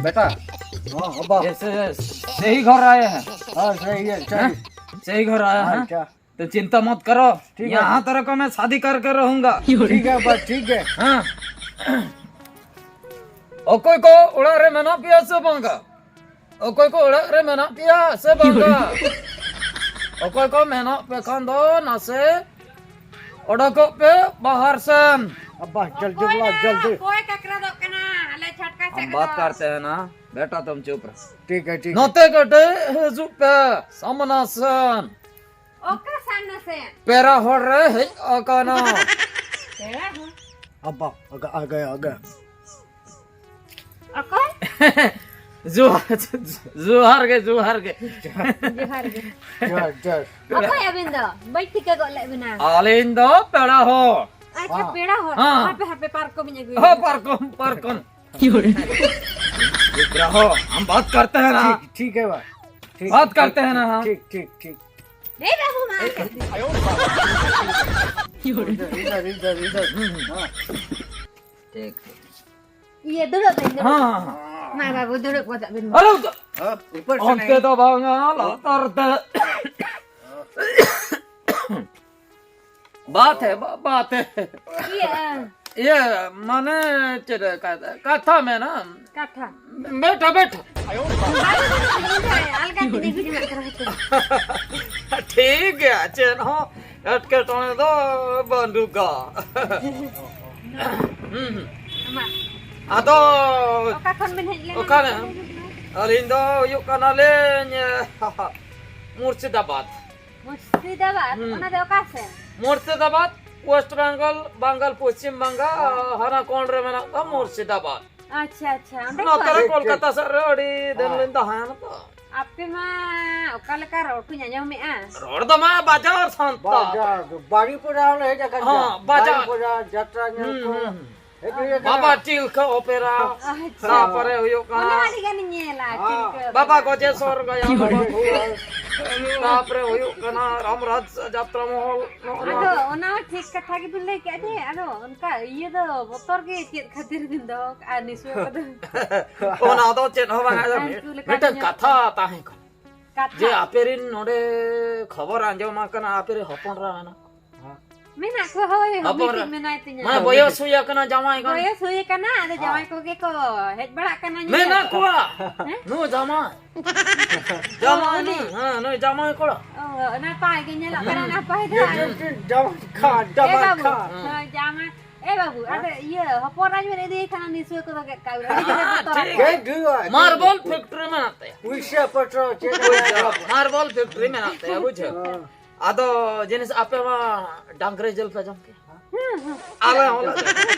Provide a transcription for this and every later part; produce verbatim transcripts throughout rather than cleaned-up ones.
बेटा। हाँ, अब्बा। ये से, सही घर आए हैं। हाँ, सही है, सही। हैं? सही घर आया हाँ, है। अच्छा। तो चिंता मत करो, ठीक है। यहाँ तेरे को मैं शादी करके रहूंगा। ठीक है, अब्बा, ठीक है। हाँ। ᱚᱠᱚᱭ ᱠᱚ ᱚᱲᱟᱜ ᱨᱮ ᱢᱮᱱᱟᱜ ᱯᱮᱭᱟ ᱥᱮ ᱵᱟᱝᱟ? ᱚᱠᱚᱭ ᱠᱚ ᱚᱲᱟᱜ ᱨᱮ ᱢᱮᱱᱟᱜ ᱯᱮᱭᱟ ᱥᱮ ᱵᱟᱝᱟ? ᱚᱠᱚᱭ ᱠᱚ ᱢᱮᱱᱟᱜ ᱯᱮ ᱠᱷᱟᱱ ᱫᱚ ᱱᱟᱥᱮ ᱚᱰᱚᱠᱚᱜ ᱯᱮ ᱵᱟᱦᱟᱨ ᱥᱮᱱ᱾ ᱟᱵᱟ, ᱡᱚᱞᱫᱤ ᱚᱠᱚᱭ ᱵᱚᱞᱟ, ᱱᱟ? ᱡᱚᱞᱫᱤ᱾ ᱚᱠᱚᱭ ᱠᱟᱠᱨᱟᱫᱚᱜ ᱠᱟᱱᱟ? ᱟᱞᱮ ᱪᱷᱟᱴᱠᱟ ᱥᱮᱫ ᱦᱟᱢ ᱵᱟᱛ ᱫᱚ᱾ ᱠᱟᱨᱛᱮ ᱦᱮ ᱱᱟ, ᱵᱮᱴᱟ ᱛᱩᱢ ᱪᱩᱯ ᱨᱮ᱾ ᱴᱷᱤᱠ ᱦᱮ, ᱴᱷᱤᱠ ᱦᱮ᱾ ᱱᱚᱛᱮ ᱠᱟᱹᱴᱤᱡ ᱦᱤᱡᱩᱜ ᱯᱮ, ᱥᱟᱢᱱᱟ ᱥᱮᱱ᱾ ᱚᱠᱟ ᱥᱟᱢᱱᱟ ᱥᱮᱱ? ᱯᱮᱲᱟ ᱦᱚᱲ ᱨᱮ ᱦᱮᱡ ᱟᱠᱟᱱᱟ᱾ ᱯᱮᱲᱟ ᱦᱚᱲ? ᱟᱵᱟ, ᱟᱜᱟ, ᱟᱜᱟ, ᱟᱜᱟ᱾ ᱚᱠᱚᱭ? ᱡᱚᱦᱟᱨ, ᱡᱚᱦᱟᱨ ᱜᱮ, ᱡᱚᱦᱟᱨ ᱜᱮ᱾ ᱡᱚᱦᱟᱨ ᱜᱮ᱾ ᱡᱚᱦᱟᱨ, ᱡᱚᱦᱟᱨ᱾ ᱚᱠᱚᱭ ᱟᱹᱵᱤᱱ ᱫᱚ? ᱵᱟᱹᱧ ᱴᱷᱤᱠᱟᱹ ᱜᱚᱫ ᱞᱮᱫ ᱵᱤᱱᱟ᱾ ᱟᱹᱞᱤᱧ ᱫᱚ ᱯᱮᱲᱟ ᱦᱚᱲ᱾ ᱟᱪᱪᱷᱟ, ᱦᱮᱸ᱾ ᱯᱮᱲᱟ ᱦᱚᱲ᱾ ᱦᱮᱸ᱾ ᱦᱟᱯᱮ, ᱦᱟᱯᱮ, ᱯᱟᱨᱠᱚᱢ ᱤᱧ ᱟᱹᱜᱩᱭᱟ᱾ ᱦᱮᱸ, ᱯᱟᱨᱠᱚᱢ, ᱯᱟᱨᱠᱚᱢ᱾ विग्रह, हम बात करते हैं ना। ठीक, ठीक है भाई। ठीक, बात ठीक, करते हैं ना, ठीक, हाँ। ठीक, ठीक, ठीक। ए बाबू माँ। इधर, इधर, इधर, इधर। हाँ। ठीक, ठीक। ये दुड़ो बन, दुड़ो। हाँ, हाँ, हाँ। माँ बाबू दुड़ो को तक बिन। अरे, उधर। हाँ, ऊपर से अंते नहीं। दबाऊंगा, लातर ते। बात है, बा-, बात है। ये, हाँ। ये माने चले का-, कथा में ना। कथा। बैठा, बैठा। अलग किने भी मत करो। ठीक है, चलो, एटकेटोणे दो बंदूका। ᱦᱩᱸ, ᱦᱩᱸ᱾ ᱟᱢᱟᱜ ᱟᱫᱚ ᱚᱠᱟ ᱠᱷᱚᱱ ᱵᱤᱱ ᱦᱮᱡ ᱞᱮᱱᱟ? ᱚᱠᱟᱨᱮ? ᱟᱹᱞᱤᱧ ᱫᱚ ᱦᱩᱭᱩᱜ ᱠᱟᱱᱟᱞᱤᱧ, ᱢᱩᱨᱥᱤᱫᱟᱵᱟᱫᱽ᱾ ᱢᱩᱨᱥᱤᱫᱟᱵᱟᱫᱽ? ᱦᱩᱸ᱾ ᱚᱱᱟ ᱫᱚ ᱚᱠᱟ ᱥᱮᱱ? ᱢᱩᱨᱥᱤᱫᱟᱵᱟᱫᱽ, ᱳᱭᱮᱥᱴ ᱵᱮᱝᱜᱚᱞ, ᱵᱟᱝᱜᱟᱞ, ᱯᱚᱥᱪᱤᱢ ᱵᱟᱝᱜᱟᱞ, ᱦᱮᱸ᱾ ᱦᱟᱱᱟ ᱠᱚᱬ ᱨᱮ ᱢᱮᱱᱟᱜ ᱫᱚ ᱢᱩᱨᱥᱤᱫᱟᱵᱟᱫᱽ᱾ ᱟᱪᱪᱷᱟ, ᱟᱪᱪᱷᱟ, ᱚᱸᱰᱮ ᱱᱚᱛᱮ ᱠᱷᱚᱱ? ᱨᱮ ᱴᱷᱤᱠ, ᱠᱳᱞᱠᱟᱛᱟ ᱴᱷᱤᱠ᱾ ᱥᱮᱫ ᱨᱮ ᱟᱹᱰᱤ ᱫᱤᱱ ᱦᱮᱸ᱾ ᱞᱤᱧ ᱛᱟᱦᱮᱸᱭᱮᱱᱟ ᱛᱚ᱾ ᱟᱯᱮ ᱢᱟ ᱚᱠᱟ ᱞᱮᱠᱟ ᱨᱚᱲ ᱠᱚᱧ ᱟᱸᱡᱚᱢᱮᱜᱼᱟ? ᱨᱚᱲ ᱫᱚ ᱢᱟ ᱵᱟᱡᱟᱨ ᱥᱟᱱᱛᱟᱲ᱾ ᱵᱟᱡᱟᱨ, ᱵᱟᱲᱤᱯᱟᱫᱟ ᱦᱚᱸᱞᱮ ᱦᱮᱡ ᱟᱠᱟᱱ ᱦᱮᱸ, ᱜᱮᱭᱟ᱾ ᱵᱟᱡᱟᱨ᱾ ᱵᱟᱲᱤᱯᱟᱫᱟ ᱡᱟᱛᱨᱟ ᱧᱮᱞ ᱦᱩᱸ, ᱠᱚ᱾ ᱦᱩᱸ, ᱦᱩᱸ᱾ ᱵᱟᱵᱟ ᱪᱤᱞᱠᱟᱹ ᱚᱯᱮᱨᱟ, ᱟᱪᱪᱷᱟ᱾ ᱛᱟᱯᱚᱨᱮ ᱦᱩᱭᱩᱜ ᱠᱟᱱᱟ ᱚᱱᱟ ᱟᱹᱰᱤ ᱜᱟᱱᱤᱧ ᱧᱮᱞᱟ, ᱦᱮᱸ᱾ ᱪᱤᱞᱠᱟᱹ ᱵᱟᱵᱟ ᱚᱯᱮᱨᱟ᱾ ᱜᱚᱡᱮᱥᱚᱨ ᱜᱟᱭᱟ ᱵᱟᱵᱟ ᱵᱷᱩᱣᱟᱹᱝ, ᱛᱟᱯᱚᱨᱮ ᱦᱩᱭᱩᱜ ᱠᱟᱱᱟ ᱨᱟᱢᱨᱟᱡᱽ ᱡᱟᱛᱨᱟ ᱢᱚᱦᱚᱞ, ᱱᱚᱜᱼᱚ ᱱᱚᱣᱟ ᱟᱫᱚ ᱠᱚ᱾ ᱚᱱᱟ ᱦᱚᱸ ᱴᱷᱤᱠ ᱠᱟᱛᱷᱟ ᱜᱮᱵᱤᱱ ᱞᱟᱹᱭ ᱠᱮᱫ ᱡᱮ, ᱟᱫᱚ ᱚᱱᱠᱟ ᱤᱭᱟᱹ ᱫᱚ ᱵᱚᱛᱚᱨ ᱜᱮ ᱪᱮᱫ ᱠᱷᱟᱹᱛᱤᱨ ᱵᱤᱱ ᱫᱚᱦᱚ ᱠᱟᱜᱼᱟ ᱱᱤᱥᱩᱣᱟᱹ ᱠᱚᱫᱚ? ᱚᱱᱟ ᱫᱚ ᱪᱮᱫ ᱦᱚᱸ ᱵᱟᱝ, ᱟᱫᱚ ᱩᱱᱠᱩ ᱞᱮᱠᱟ ᱢᱤᱫᱴᱟᱝ ᱧᱚᱜ ᱠᱟᱛᱷᱟ ᱛᱟᱦᱮᱸ ᱠᱟᱱᱟ᱾ ᱠᱟᱛᱷᱟ᱾ ᱡᱮ ᱟᱯᱮ ᱨᱤᱱ ᱱᱚᱰᱮ ᱠᱷᱚᱵᱚᱨ ᱟᱸᱡᱚᱢ ᱟᱠᱟᱱᱟ, ᱟᱯᱮ ᱨᱤᱱ ᱦᱚᱯᱚᱱ ᱮᱨᱟ ᱢᱮᱱᱟᱜ ᱠᱚᱣᱟ᱾ ᱢᱮᱱᱟᱜ ᱠᱚᱣᱟ, ᱦᱳᱭ, ᱦᱚᱯᱚᱱ ᱢᱤᱫᱴᱤᱡ ᱮᱨᱟ᱾ ᱢᱮᱱᱟᱭ ᱛᱤᱧᱟ᱾ ᱢᱟᱱᱮ ᱵᱚᱭᱚᱥ ᱦᱩᱭ ᱟᱠᱟᱱᱟ, ᱡᱟᱶᱟᱭ ᱠᱟᱱᱟ᱾ ᱵᱚᱭᱚᱥ ᱦᱩᱭ ᱟᱠᱟᱱᱟ, ᱟᱫᱚ ᱦᱮᱸ᱾ ᱡᱟᱶᱟᱭ ᱠᱚᱜᱮ ᱠᱚ ᱦᱮᱡ ᱵᱟᱲᱟᱜ ᱠᱟᱱᱟ ᱧᱮᱧᱮᱞ᱾ ᱢᱮᱱᱟᱜ ᱠᱚᱣᱟ᱾ ᱦᱮᱸ? ᱱᱩᱭ ᱡᱟᱶᱟᱭ᱾ ᱚ, ᱡᱟᱶᱟᱭ ᱩᱱᱤ? ᱱᱩᱭ, ᱦᱮᱸ, ᱱᱩᱭ ᱡᱟᱶᱟᱭ ᱠᱚᱲᱟ᱾ ᱚ, ᱱᱟᱯᱟᱭ ᱜᱮ ᱧᱮᱞᱚᱜ ᱠᱟᱱᱟ, ᱦᱩᱸ᱾ ᱱᱟᱯᱟᱭ ᱫᱚ᱾ ᱡᱟᱶᱟᱭ ᱠᱷᱟᱱ, ᱮ ᱡᱟᱶᱟᱭ ᱵᱟᱹᱵᱩ, ᱠᱷᱟᱱ᱾ ᱦᱮᱸ, ᱡᱟᱶᱟᱭ᱾ ᱮ ᱵᱟᱹᱵᱩ, ᱟᱫᱚ ᱤᱭᱟᱹ, ᱦᱚᱯᱚᱱ ᱮᱨᱟ ᱵᱮᱱ ᱤᱫᱤᱭᱮ ᱠᱷᱟᱱ ᱱᱤᱥᱩᱣᱟᱹ ᱠᱚᱫᱚ ᱜᱮᱫ ᱠᱟᱜ ᱵᱮᱱ᱾ ᱟᱹᱰᱤ ᱡᱳᱨᱮ ᱵᱚᱛᱚᱨ ᱟᱠᱚᱣᱟ᱾ ᱢᱟᱨᱵᱚᱞ factory ᱢᱮᱱᱟᱜ ᱛᱟᱭᱟ᱾ ᱯᱩᱭᱥᱟᱹ ᱯᱚᱛᱨᱚ ᱪᱮᱫ ᱦᱚᱸ ᱵᱟᱭ ᱚᱵᱷᱟᱵᱽ᱾ ᱢᱟᱨᱵᱚᱞ factory ᱢᱮᱱᱟᱜ ᱛᱟᱭᱟ, ᱵᱩᱡᱷᱟᱹᱣ᱾ ᱦᱮᱸ᱾ ᱟᱫᱚ ᱡᱤᱱᱤᱥ ᱟᱯᱮ ᱢᱟ ᱰᱟᱝᱨᱤ ᱡᱤᱞ ᱯᱮ ᱡᱚᱢ ᱠᱮᱭᱟ᱾ ᱦᱮᱸ, ᱦᱮᱸ᱾ ᱟᱞᱮ ᱦᱚᱸ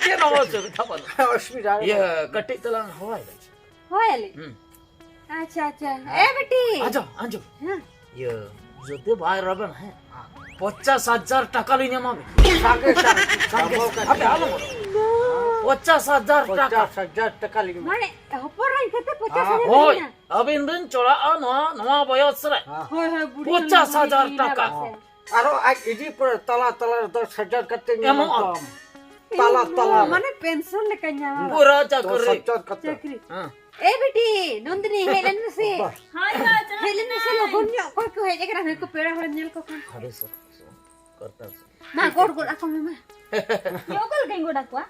ᱪᱮᱫ ᱦᱚᱸ ᱚᱥᱩᱵᱤᱫᱷᱟ ᱵᱟᱹᱱᱩᱜᱼᱟ᱾ ᱚᱥᱩᱵᱤᱫᱷᱟ ᱵᱟᱹᱱᱩᱜᱼᱟ᱾ ᱤᱭᱟᱹ, ᱠᱟᱹᱴᱤᱡ ᱛᱟᱞᱟᱝ ᱦᱚᱦᱚᱭ ᱞᱮ᱾ ᱦᱚᱦᱚᱭᱟᱞᱤᱧ? ᱦᱩᱸ᱾ ᱟᱪᱪᱷᱟ, ᱟᱪᱪᱷᱟ᱾ ᱦᱮᱸ᱾ ᱮ ᱵᱤᱴᱤ᱾ ᱟᱸᱡᱚᱢ, ᱟᱸᱡᱚᱢ᱾ ᱦᱮᱸ᱾ ᱤᱭᱟᱹ, ᱡᱩᱫᱤ ᱵᱟᱭ ᱨᱮᱵᱮᱱ ᱦᱮᱸ, ᱯᱚᱧᱪᱟᱥ ᱦᱟᱡᱟᱨ ᱴᱟᱠᱟ ᱞᱤᱧ ᱮᱢᱟ ᱵᱤᱱᱟ᱾ ᱥᱟᱸᱜᱮ, ᱥᱟᱸᱜᱮ᱾ ᱥᱟᱸᱜᱮ, ᱥᱟᱸᱜᱮ᱾ ᱟᱯᱮ ᱟᱞᱚᱢ ᱚᱰᱚᱠ᱾ ᱯᱚᱧᱪᱟᱥ ᱦᱟᱡᱟᱨ ᱴᱟᱠᱟ᱾ ᱯᱚᱧᱪᱟᱥ ᱦᱟᱡᱟᱨ ᱴᱟᱠᱟ ᱞᱤᱧ ᱮᱢᱟ᱾ ᱢᱟᱱᱮ, ᱦᱚᱯᱚᱱ ᱮᱨᱟ ᱠᱷᱟᱹᱛᱤᱨ ᱯᱚᱧᱪᱟᱥ ᱦᱟᱡᱟᱨ ᱦᱳᱭ᱾ ᱴᱟᱠᱟ? ᱟᱹᱵᱤᱱ ᱵᱤᱱ ᱪᱚᱲᱟᱜᱼᱟ ᱱᱚᱣᱟ, ᱱᱚᱣᱟ ᱵᱚᱭᱚᱥ ᱨᱮ᱾ ᱦᱮᱸ᱾ ᱦᱳᱭ, ᱦᱳᱭ, ᱵᱩᱰᱷᱤ ᱯᱚᱧᱪᱟᱥ ᱦᱟᱡᱟᱨ ᱦᱚᱲ ᱴᱟᱠᱟ᱾ ᱵᱩᱰᱷᱤ ᱦᱚᱲ᱾ ᱟᱨᱚ ᱟᱡ ᱤᱫᱤ ᱯᱚᱨᱮ ᱛᱟᱞᱟ, ᱛᱟᱞᱟ ᱨᱮ ᱫᱚᱥ ᱦᱟᱡᱟᱨ ᱠᱟᱛᱮ ᱮᱢᱚᱜᱼᱟ᱾ ᱮᱢᱚᱜᱼᱟ᱾ ᱛᱟᱞᱟ, ᱛᱟᱞᱟ ᱨᱮ᱾ ᱢᱟᱱᱮ ᱯᱮᱱᱥᱚᱱ ᱞᱮᱠᱟ ᱧᱟᱢᱟ᱾ ᱯᱩᱨᱟᱹ ᱪᱟᱹᱠᱨᱤ᱾ ᱫᱚᱥ ᱦᱟᱡᱟᱨ ᱠᱟᱛᱮ᱾ ᱪᱟᱹᱠᱨᱤ᱾ ᱦᱮᱸ᱾ ᱮ ᱵᱤᱴᱤ, ᱱᱚᱱᱫᱤᱱᱤ, ᱦᱮᱡ ᱞᱮᱱ ᱢᱮᱥᱮ᱾ ᱵᱟᱵᱟ᱾ ᱦᱳᱭ, ᱦᱳᱭ, ᱪᱟᱞᱟᱜ ᱦᱮᱡ ᱞᱮᱱ ᱢᱮᱥᱮ, ᱠᱟᱹᱱᱟᱹᱧ᱾ ᱞᱚᱜᱚᱱ ᱧᱚᱜ᱾ ᱚᱠᱚᱭ ᱠᱚ ᱦᱮᱡ ᱟᱠᱟᱱᱟ? ᱦᱟᱹᱱᱠᱩ ᱯᱮᱲᱟ ᱦᱚᱲ ᱧᱮᱞ ᱠᱚ ᱠᱷᱟᱱ᱾ ᱟᱹᱰᱤ ᱥᱚᱠᱛᱚ᱾ ᱠᱟᱨᱛᱟᱨ ᱥᱚᱠᱛᱚ᱾ ᱢᱟ, ᱜᱚᱲ ᱜᱚᱲ ᱟᱠᱚ ᱢᱮ, ᱢᱟ᱾ ᱤᱭᱟᱹ, ᱚᱠᱟ ᱞᱮᱠᱟᱧ ᱜᱚᱲ ᱟᱠᱚᱣᱟ?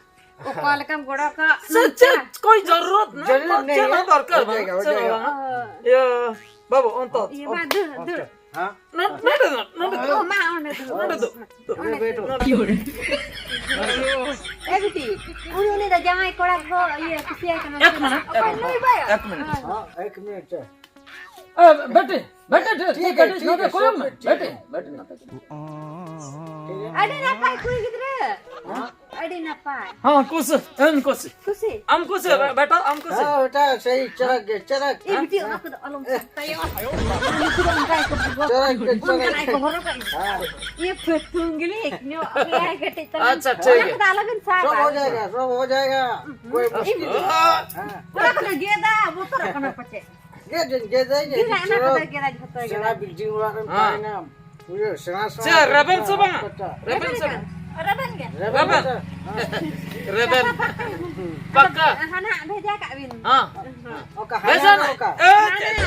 ᱚᱠᱟ ᱞᱮᱠᱟᱢ ᱜᱚᱲ ᱟᱠᱚᱣᱟ? ᱥᱮ ᱪᱮᱫ? ᱠᱳᱭ ᱡᱟᱨᱩᱨᱟᱛ ᱱᱟᱦᱤ, ᱡᱟᱨᱩᱨᱟᱛ ᱪᱮᱫ ᱱᱟᱦᱤ᱾ ᱦᱚᱸ ᱫᱚᱨᱠᱟᱨ ᱦᱳ ᱵᱟᱝ, ᱡᱟᱭᱜᱟ, ᱦᱳ ᱪᱮᱫ ᱦᱚᱸ ᱡᱟᱭᱜᱟ᱾ ᱵᱟᱝ᱾ ᱦᱳᱭ᱾ ᱤᱭᱟᱹ, ᱵᱟᱹᱵᱩ, ᱚᱱᱛᱚ, ᱤᱭᱟᱹ, ᱢᱟ, ᱚᱱᱛᱚ᱾ ᱫᱩᱲᱩᱵ, ᱫᱩᱲᱩᱵ᱾ ᱦᱮᱸ? ᱱᱚ-, ᱱᱚᱰᱮ ᱫᱚ, ᱱᱚᱰᱮ ᱫᱚ᱾ ᱚ, ᱢᱟ, ᱚᱸᱰᱮ ᱫᱩᱲᱩᱵ, ᱚᱸᱰᱮ ᱫᱩᱲᱩᱵ᱾ ᱫᱩᱲᱩᱵ᱾ ᱚᱸᱰᱮ ᱫᱩᱲᱩᱵ᱾ ᱮ ᱵᱤᱴᱤ, ᱩᱱᱤ, ᱩᱱᱤ ᱫᱚ ᱡᱟᱶᱟᱭ ᱠᱚᱲᱟ ᱠᱚ, ᱤᱭᱟᱹ, ᱠᱩᱥᱤᱭᱟᱭ ᱠᱟᱱᱟ᱾ ᱮᱠ ᱢᱤᱱᱤᱴ, ᱚᱠᱚᱭ ᱮᱠ ᱱᱩᱭ ᱵᱟᱭᱟ? ᱮᱠ ᱢᱤᱱᱤᱴ᱾ ᱦᱳᱭ᱾ ᱦᱮᱸ, ᱮᱠ ᱢᱤᱱᱤᱴ᱾ ᱮ, ᱵᱮᱴᱤ, ᱵᱮᱴᱤ, ᱴᱷᱤᱠ, ᱴᱷᱤᱠ ᱴᱷᱤᱠ ᱟᱪᱷᱮ, ᱱᱚᱰᱮ ᱴᱷᱤᱠ ᱠᱚᱭᱚᱜ ᱟᱪᱷᱮ, ᱢᱮ᱾ ᱴᱷᱤᱠ ᱵᱮᱴᱤ, ᱟᱪᱷᱮ᱾ ᱵᱮᱴᱤ, ᱱᱚᱛᱮ ᱠᱚᱭᱚᱜ ᱢᱮ᱾ ᱟᱹᱰᱤ ᱱᱟᱯᱟᱭ ᱠᱩᱲᱤ ᱜᱤᱫᱽᱨᱟᱹ᱾ ᱟᱹᱰᱤ ᱱᱟᱯᱟᱭ᱾ ᱦᱮᱸ, ᱠᱩᱥᱤ, ᱮᱢ ᱠᱩᱥᱤ᱾ ᱠᱩᱥᱤ? ᱟᱢ ᱠᱩᱥᱤ, ᱵᱮᱴᱟ, ᱟᱢ ᱠᱩᱥᱤ᱾ ᱦᱮᱸ, ᱵᱮᱴᱟ, ᱥᱟᱹᱦᱤ, ᱪᱚᱨᱚᱠ ᱜᱮ, ᱪᱚᱨᱚᱠ᱾ ᱮ ᱵᱤᱴᱤ, ᱚᱱᱟ ᱠᱚᱫᱚ ᱟᱞᱚᱢ ᱥᱟᱯᱛᱟᱭᱟ᱾ ᱩᱱᱠᱩ ᱫᱚ ᱚᱱᱠᱟ ᱜᱮᱠᱚ ᱵᱚᱞᱚ ᱪᱚᱨᱚᱠ ᱜᱮ, ᱠᱚᱜᱼᱟ᱾ ᱪᱚᱨᱚᱠ ᱜᱮ᱾ ᱚᱱᱠᱟᱱᱟᱜ ᱜᱮᱠᱚ ᱦᱚᱨᱚᱜᱟ᱾ ᱦᱮᱸ᱾ ᱤᱭᱟᱹ ᱯᱷᱟᱹᱛᱩᱝ ᱜᱮᱞᱮ ᱧᱚᱜ ᱜᱮᱭᱟ ᱠᱟᱹᱴᱤᱡ ᱛᱟᱞᱟᱝ᱾ ᱟᱪᱪᱷᱟ, ᱴᱷᱤᱠ ᱚᱱᱟ ᱜᱮᱭᱟ᱾ ᱠᱚᱫᱚ ᱟᱞᱚᱵᱤᱱ ᱥᱟᱵᱟ᱾ ᱥᱚᱵ ᱦᱳ ᱡᱟᱭᱜᱟ, ᱥᱚᱵ ᱦᱳ ᱡᱟᱭᱜᱟ᱾ ᱠᱳᱭ ᱦᱩᱸ᱾ ᱢᱩᱥᱠᱤᱞ ᱱᱮᱦᱤ᱾ ᱦᱮᱸ᱾ ᱚᱱᱟ ᱠᱚᱫᱚ ᱜᱮᱫᱟ, ᱵᱚᱛᱚᱨᱚᱜ ᱠᱟᱱᱟ ᱯᱟᱪᱮᱫ᱾ ᱜᱮᱫᱟᱹᱧ, ᱜᱮᱫᱟᱹᱧ, ᱜᱮᱫᱟᱜ ᱚᱱᱟ ᱪᱚᱨᱚᱠ᱾ ᱠᱚᱫᱚ ᱜᱮᱫᱟᱜ ᱡᱷᱚᱛᱚ ᱜᱮ᱾ ᱥᱮᱬᱟ building ᱚᱲᱟᱜ ᱨᱮᱢ ᱦᱮᱸ᱾ ᱛᱟᱦᱮᱱᱟ᱾ ᱵᱩᱡᱷᱟᱹᱣ, ᱥᱮᱬᱟ, ᱥᱮᱬᱟ ᱪᱮᱫ, ᱨᱮᱵᱮᱱ ᱥᱮ ᱵᱟᱝᱟ? ᱦᱟᱥᱯᱟᱛᱟᱞ᱾ ᱨᱮᱵᱮᱱ ᱥᱮ ᱵᱟᱝᱟ? ᱨᱮᱵᱮᱱ ᱜᱮ᱾ ᱨᱮᱵᱮᱱ ᱨᱮᱵᱮᱱ᱾ ᱜᱮ᱾ ᱨᱮᱵᱮᱱ᱾ ᱯᱟᱠᱟ᱾ ᱦᱟᱱᱟ ᱦᱟᱸᱜ ᱵᱷᱮᱡᱟ ᱠᱟᱜ ᱵᱤᱱ᱾ ᱦᱮᱸ᱾ ᱚᱠᱟ ᱵᱷᱮᱡᱟ ᱦᱟᱱᱟ ᱱᱟ᱾ ᱚᱠᱟ? ᱮ, ᱪᱮᱫ?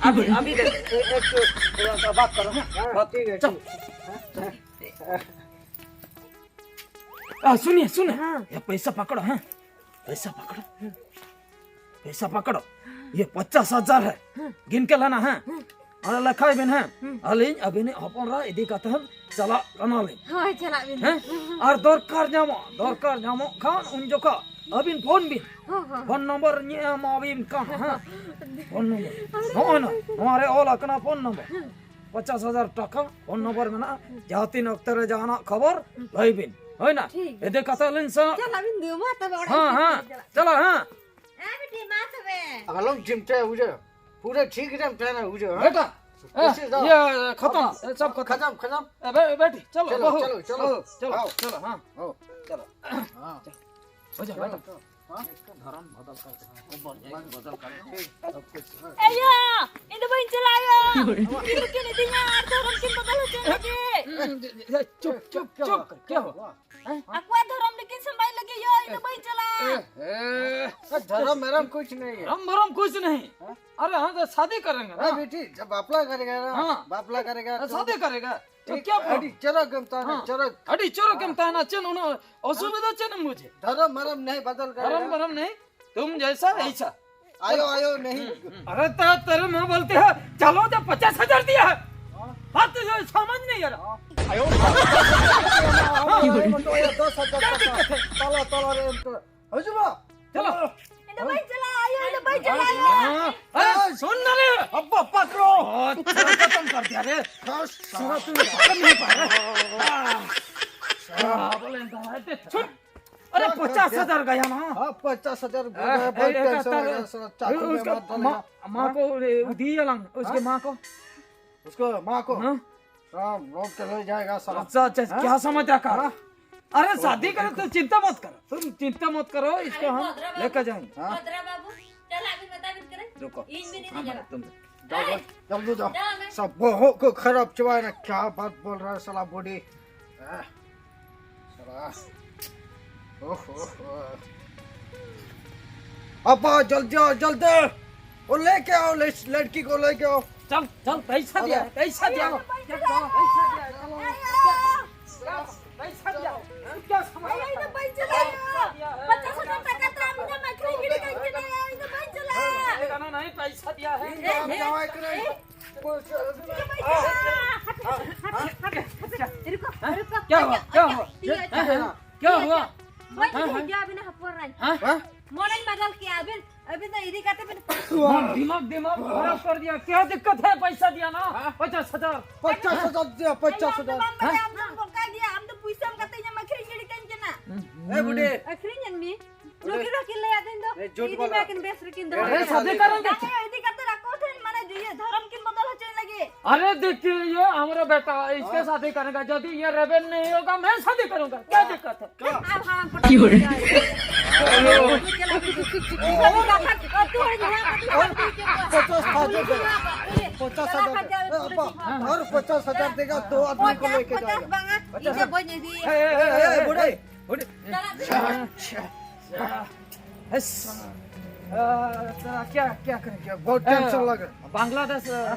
ᱟᱵᱤ, ᱟᱵᱤ ᱫᱮ᱾ ए, एक तो बात करो, हाँ? हाँ, ठीक है, चल। ठीक है। हाँ, सुनिए, सुनिए। हाँ। ये पैसा पकड़ो, हाँ? पैसा पकड़ो। पैसा पकड़ो। ये पचास हजार है। हाँ। गिन के लाना है। हाँ। ᱟᱨ ᱞᱮᱠᱷᱟᱭ ᱵᱤᱱ, ᱦᱮᱸ᱾ ᱦᱩᱸ᱾ ᱟᱹᱞᱤᱧ ᱟᱹᱵᱤᱱᱤᱡ ᱦᱚᱯᱚᱱ ᱮᱨᱟ ᱤᱫᱤ ᱠᱟᱛᱮ ᱦᱟᱸᱜ ᱪᱟᱞᱟᱜ ᱠᱟᱱᱟᱞᱤᱧ᱾ ᱦᱳᱭ, ᱪᱟᱞᱟᱜ ᱵᱤᱱ᱾ ᱦᱮᱸ? ᱟᱨ ᱫᱚᱨᱠᱟᱨ ᱧᱟᱢᱚᱜ, ᱫᱚᱨᱠᱟᱨ ᱧᱟᱢᱚᱜ ᱠᱷᱟᱱ ᱩᱱ ᱡᱚᱠᱷᱚᱱ ᱟᱹᱵᱤᱱ ᱯᱷᱳᱱ ᱵᱤᱱ᱾ ᱦᱚᱸ, ᱦᱚᱸ᱾ ᱯᱷᱳᱱ ᱱᱚᱢᱵᱚᱨ ᱤᱧ ᱮᱢᱟᱵᱤᱱ ᱠᱟᱱ, ᱦᱮᱸ᱾ Phone number. ᱱᱚᱜᱼᱚᱭ ᱱᱟ, ᱱᱚᱣᱟ ᱨᱮ ᱚᱞ ᱟᱠᱟᱱᱟ ᱯᱷᱳᱱ ᱱᱚᱢᱵᱚᱨ᱾ ᱦᱮᱸ᱾ ᱯᱚᱪᱟᱥ ᱦᱟᱡᱟᱨ ᱴᱟᱠᱟ ᱯᱷᱳᱱ ᱱᱚᱢᱵᱚᱨ ᱢᱮᱱᱟᱜᱼᱟ᱾ ᱦᱮᱸ᱾ ᱡᱟᱦᱟᱸ ᱛᱤᱱ ᱚᱠᱛᱚ ᱨᱮ ᱡᱟᱦᱟᱱᱟᱜ ᱠᱷᱚᱵᱚᱨ ᱞᱟᱹᱭ ᱵᱤᱱ᱾ ᱦᱳᱭ ᱱᱟ? ᱴᱷᱤᱠ ᱜᱮᱭᱟ᱾ ᱤᱫᱤ ᱠᱟᱛᱮ ᱞᱤᱧ ᱥᱮᱱᱚᱜ᱾ ᱪᱟᱞᱟᱜ ᱵᱤᱱ ᱫᱩ, ᱢᱟ ᱛᱚᱵᱮ ᱚᱲᱟᱜ ᱦᱮᱸ, ᱥᱮᱫ ᱦᱮᱸ᱾ ᱪᱟᱞᱟᱜ᱾ ᱪᱟᱞᱟᱜ, ᱦᱮᱸ᱾ ᱦᱮᱸ, ᱵᱤᱴᱤ, ᱢᱟ ᱛᱚᱵᱮ᱾ ᱟᱞᱚᱢ ᱪᱤᱱᱛᱟᱹᱭᱟ, ᱵᱩᱡᱷᱟᱹᱣ᱾ पूरे ठीक एकदम ठहरा, बुझो, हाँ? बेटा, ए, कोशिश दो। ये खत्म, अब ए, सब खत्म। खत्म, खत्म। ए, बे-, बेटी, चलो, चलो, बहू, चलो, चलो, चलो, चलो, आओ। चलो, हाँ, आओ। चलो। हाँ। चलो। हो जा, चलो, बेटा। चलो। हाँ? इसका धर्म बदल कर दे। वो बदल, बदल कर दे। सब कुछ। ए, या, ᱤᱧ ᱫᱚ ᱵᱟᱹᱧ ᱪᱟᱞᱟᱜᱼᱟ᱾ ᱩᱱᱠᱤᱱ ᱫᱚᱠᱤᱱ ᱤᱫᱤᱧᱟ ᱟᱨ ᱫᱷᱚᱨᱚᱢ ᱠᱤᱱ ᱵᱚᱫᱚᱞ ᱦᱚᱪᱚᱭ ᱞᱟᱹᱜᱤᱫ᱾ ए, चुप, चुप, क्या चुप, हुआ? क्या क्या हुआ? हुआ? ᱟᱠᱚᱣᱟᱜ ᱫᱷᱚᱨᱚᱢ ᱨᱮᱠᱤᱱ ᱥᱟᱢᱵᱟᱭ ᱞᱟᱹᱜᱤᱫ ᱭᱟ, ᱤᱧ ᱫᱚ ᱵᱟᱹᱧ ᱪᱟᱞᱟᱜᱼᱟ᱾ ए, ए, धर्म मरम कुछ नहीं है। धर्म मरम कुछ नहीं। हाँ? अरे हाँ, तो शादी करेंगे ना। ए, बेटी, जब बापला करेगा ना, हाँ। बापला करेगा तो शादी करेगा। तो ठीक, क्या problem? अड़ी चलो, गम ताना, हाँ। चलो। अड़ी चलो, गम ताना, चल, उन्होंने असुविधा चल मुझे। धर्म मरम नहीं बदल करेगा। धर्म मरम नहीं, तुम जैसा हाँ। ऐसा। आयो, आयो, नहीं। अरे तो तेरे माँ बोलते हैं, चलो तो पचास हजार दिया है। हाँ। बात तो ये समझ नहीं आ रहा। हाँ। आयो। हाँ। ये तो ये दस हजार क्या टका। दिक्कत है? ताला, ताला रे, हम तो। हजुर बा। चलो। इन भाई चला आयो, इन भाई चला आयो। हाँ। अरे सुन ना रे। अब्बा पकड़ो। अच्छा, खत्म कर दिया रे। हाँ, साला तू पकड़ नहीं पा रहा। हाँ। छुट। अरे, पचास हजार गया ना। हाँ, पचास हजार गया, ए, बहुत ए, tension हो गया, साला चाकू में उसका मार डालेगा। माँ, माँ को, ए, दिए लंग, उसके माँ को। उसको, माँ को। हाँ। हाँ, रोक के ले जाएगा साला। अच्छा, अच्छा, हाँ? क्या समझ रखा? हाँ? अरे, शादी करो, तुम चिंता मत करो, तुम चिंता मत करो, इसको हम लेकर जाएंगे। हाँ? भद्रा बाबू, चल, अभी बता, अभी करे। रुको। इन भी नहीं हाँ, जाएगा। तुम जाओ, जाओ, जल्दी जाओ। जाओ, मैं सब बहू को खराब चुआ है ना, क्या बात बोल रहा है साला बूढ़ी। हाँ, साला। ओहो, ओहो। अब्बा, जल्दी आओ, जल्दी। वो लेके आओ, ले-, लड़की को लेके आओ। चल, चल, पैसा दिया है, पैसा दिया है। चल, चल, पैसा दिया है, चलो। क्या, क्या, पैसा दिया है? क्या समझ रहा है? पैसा दिया है। पचास हजार टका तो हमने मखरी गिरी करके नहीं आया, ये तो पैसा दिया है। नहीं, नहीं, पैसा दिया है। ए, ए, ए, रुको, रुको, क्या हुआ? क्या हुआ? हैं? हैं? क्या हुआ? हाँ, हाँ। हाँ? हाँ? मोनन बदल के अभी, अभी तो इदी करते मैंने। दिमाग, दिमाग खराब कर दिया। क्या दिक्कत है? पैसा दिया ना, हाँ? पचास हजार। पचास हजार दिया, पचास हजार। हम तो, हम तो पैसा हम करते हैं, मखरी गिरी करके ना। ए, बुढ़े। अखरी जन्मी। ᱱᱩᱠᱤᱱ ᱫᱚ ᱠᱤᱱ ᱞᱟᱹᱭᱟ ᱫᱤᱱ ᱫᱚ, ᱮ, ᱡᱩᱴ ᱤᱫᱤ ᱵᱟᱞᱟ᱾ ᱢᱟ ᱠᱤᱱ ᱵᱮᱥ ᱨᱮᱠᱤᱱ ᱫᱚᱦᱚ ᱮ, ᱠᱟᱭᱟ᱾ ᱥᱟᱫᱷᱤ ᱠᱟᱨᱚᱱ ᱫᱚ ᱪᱮᱫ? ᱡᱟᱦᱟᱸᱭ ᱤᱫᱤ ᱠᱟᱛᱮ ᱟᱠᱚ ᱴᱷᱮᱱ ᱢᱟᱱᱮ ᱤᱭᱟᱹ ᱫᱷᱚᱨᱚᱢ ᱠᱤᱱ ᱵᱚᱫᱚᱞ ᱦᱚᱪᱚᱭ ᱞᱟᱹᱜᱤᱫ᱾ अरे देखिए, ये हमारा बेटा, इसके हाँ। शादी करने का, यदि ये रेबेल नहीं होगा, मैं शादी करूंगा। क्या हाँ। दिक्कत है? क्या? अब हम पटक क्यों रे? जाएंगे। हेलो। पचास हजार दे। पचास हजार दे। ए, अब्बा, हाँ। और पचास हजार देगा, दो आदमी को लेके पचास जाएगा। बांगा, पचास इसे हजार। बोल दे दिए। ए, ए, ए, ए, ए, बूढ़े। बूढ़े। चला। अच्छा, अच्छा। यस। आ, साला, क्या, क्या करें? क्या, बहुत टेंशन लग रहा है। बांग्लादेश, आ,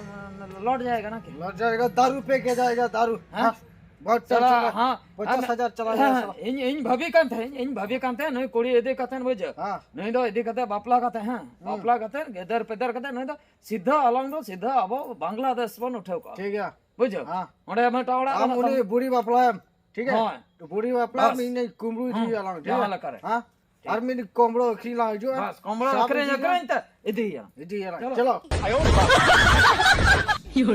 लौट जाएगा ना क्या? लौट जाएगा, दारू पी के जाएगा, दारू। हाँ? हाँ, बहुत टेंशन लग रहा है। हाँ, पचास हजार चला गया, हाँ, साला। ᱤᱧ, ᱤᱧ ᱵᱷᱟᱹᱵᱤ ᱠᱟᱱ ᱛᱟᱦᱮᱸ, ᱤᱧ ᱵᱷᱟᱹᱵᱤ ᱠᱟᱱ ᱛᱟᱦᱮᱸ, ᱱᱩᱭ ᱠᱩᱲᱤ ᱤᱫᱤ ᱠᱟᱛᱮ, ᱵᱩᱡᱷᱟᱹᱣ? ᱦᱮᱸ᱾ ᱱᱩᱭ ᱫᱚ ᱤᱫᱤ ᱠᱟᱛᱮ, ᱵᱟᱯᱞᱟ ᱠᱟᱛᱮ, ᱦᱮᱸ, ᱦᱩᱸ᱾ ᱵᱟᱯᱞᱟ ᱠᱟᱛᱮ, ᱜᱮᱫᱟᱨ ᱯᱮᱫᱟᱨ ᱠᱟᱛᱮ, ᱱᱩᱭ ᱫᱚ ᱥᱤᱫᱷᱟ ᱟᱞᱟᱝ ᱫᱚ ᱥᱤᱫᱷᱟ ᱟᱵᱚ ᱵᱟᱝᱞᱟᱫᱮᱥ ᱵᱚᱱ ᱩᱴᱷᱟᱹᱣ ᱠᱚᱣᱟ᱾ ᱴᱷᱤᱠ ᱜᱮᱭᱟ᱾ ᱵᱩᱡᱷᱟᱹᱣ? ᱦᱮᱸ᱾ ᱚᱸᱰᱮ ᱢᱤᱫᱴᱟᱝ ᱚᱲᱟᱜ ᱟᱢ ᱢᱮᱱᱟᱜ ᱩᱱᱤ ᱛᱟᱢᱟ᱾ ᱵᱩᱲᱤ ᱵᱟᱯᱞᱟᱭᱮᱢ᱾ ᱴᱷᱤᱠ ᱜᱮᱭᱟ? ᱦᱳᱭ᱾ ᱵᱩᱲᱤ ᱵᱟᱯᱞᱟ ᱵᱟᱥ᱾ ᱢᱤᱫ ᱠᱩᱢᱵᱽᱲᱩ ᱤᱫᱤ ᱦᱩᱭᱩᱜᱼᱟ ᱟᱞᱟᱝ, ᱴᱷᱤᱠ ᱜᱮᱭᱟ? ᱡᱟᱦᱟᱸ ᱞᱮᱠᱟᱨᱮ᱾ ᱦᱮᱸ? ᱟᱨ ᱢᱤᱫ ᱠᱩᱢᱵᱽᱲᱩ ᱟᱹᱠᱷᱨᱤᱧ ᱞᱟᱝ ᱦᱤᱡᱩᱜᱼᱟ᱾ ᱵᱟᱥ, ᱠᱩᱢᱵᱽᱲᱩ ᱥᱟᱵ ᱟᱹᱠᱷᱨᱤᱧ, ᱤᱫᱤ ᱟᱹᱠᱷᱨᱤᱧ ᱛᱮ ᱤᱫᱤᱭᱟ᱾ ᱤᱫᱤᱭᱟ ᱞᱟᱝ᱾ ᱪᱚᱞᱚ᱾ ᱪᱚᱞᱚ᱾